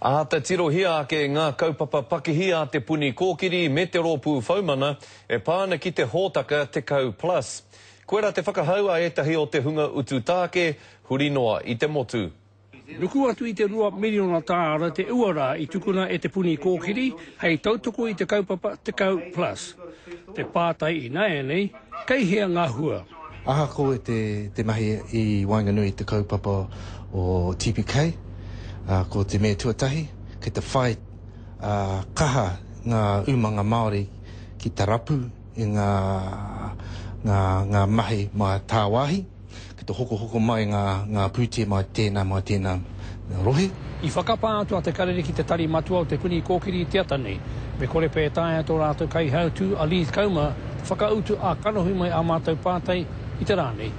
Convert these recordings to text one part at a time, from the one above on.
Āta tirohia ake ngā kaupapa pakihi a Te Puni Kōkiri me te Rōpū Whaumana e pā ana ki te hōtaka 10 Plus. Koirā te whakahau a ētahi o te hunga utu tāke huri noa i te motu. Nuku atu i te 2 miriona tāra te uara i tukuna e Te Puni Kōkiri hei tautoko i te kaupapa 10 Plus. Te pātai ināianei, kei hea ngā hua? Ahakoa te, te mahi i waenganui i te kaupapa o TPK, ko te mea tuatahi, kei te whai kaha ngā umanga Māori ki te rapu i ngā, ngā, ngā mahi mā tāwāhi, ki te hokohoko mai ngā, ngā pūtea mai tēnā, mai tēnā rohe. I whakapā atu a Te Karere ki te Tari Matua o Te Puni Kōkiri i te ata nei. Me kore pea e taea tō rātou kaihautū a Leith Comer te whakautu ā-kanohi mai ā mātou pātai i te rā nei.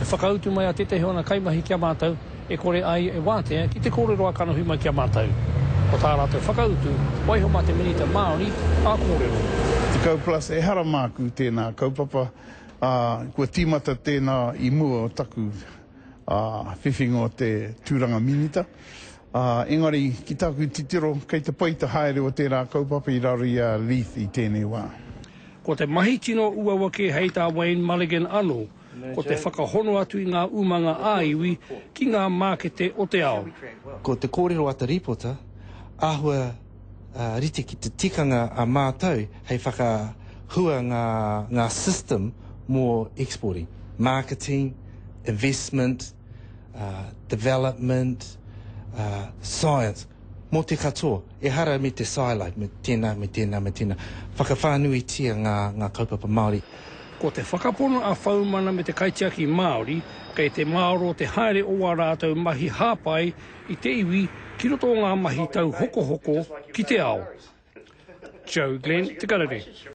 Te whakautu mai a tētahi o ana kaimahi ki a mātou e kore ai e wātea ki te kōrero ā-kanohi mai ki a mātou. Ko tā rātou whakautu, waiho mā te Minita Māori ā-kōrero. 10 plus, ehara māku tēnā kaupapa, ā, kua tīmata tēnā i mua o taku whiwhinga o te tūranga minita. Ā, engari, ki tāku titiro, kei te pai te haere o tērā kaupapa i raro i a Leith i tēnei wā. Ko te mahi tino uaua kē hei tā Wayne Mulligan anō, ko te whakahono atu i ngā umanga ā-iwi ki ngā mākete o te ao. Ko te kōrero a te rīpota, āhua rite ki te tikanga a mātou hei whakahua ngā, ngā system mō exporting, marketing, investment, development, science, mō te katoa, ehara me te silo, me tēnā, me tēnā, me tēnā. Whakawhānuitia ngā, ngā kaupapa Māori. Ko te whakapono a Whaumana me te Kaitiaki Māori, kei te mārō te haere o ā rātou mahi hāpai i te iwi ki roto o ngā mahi tauhokohoko ki te ao. Joe Glenn, Te Karere.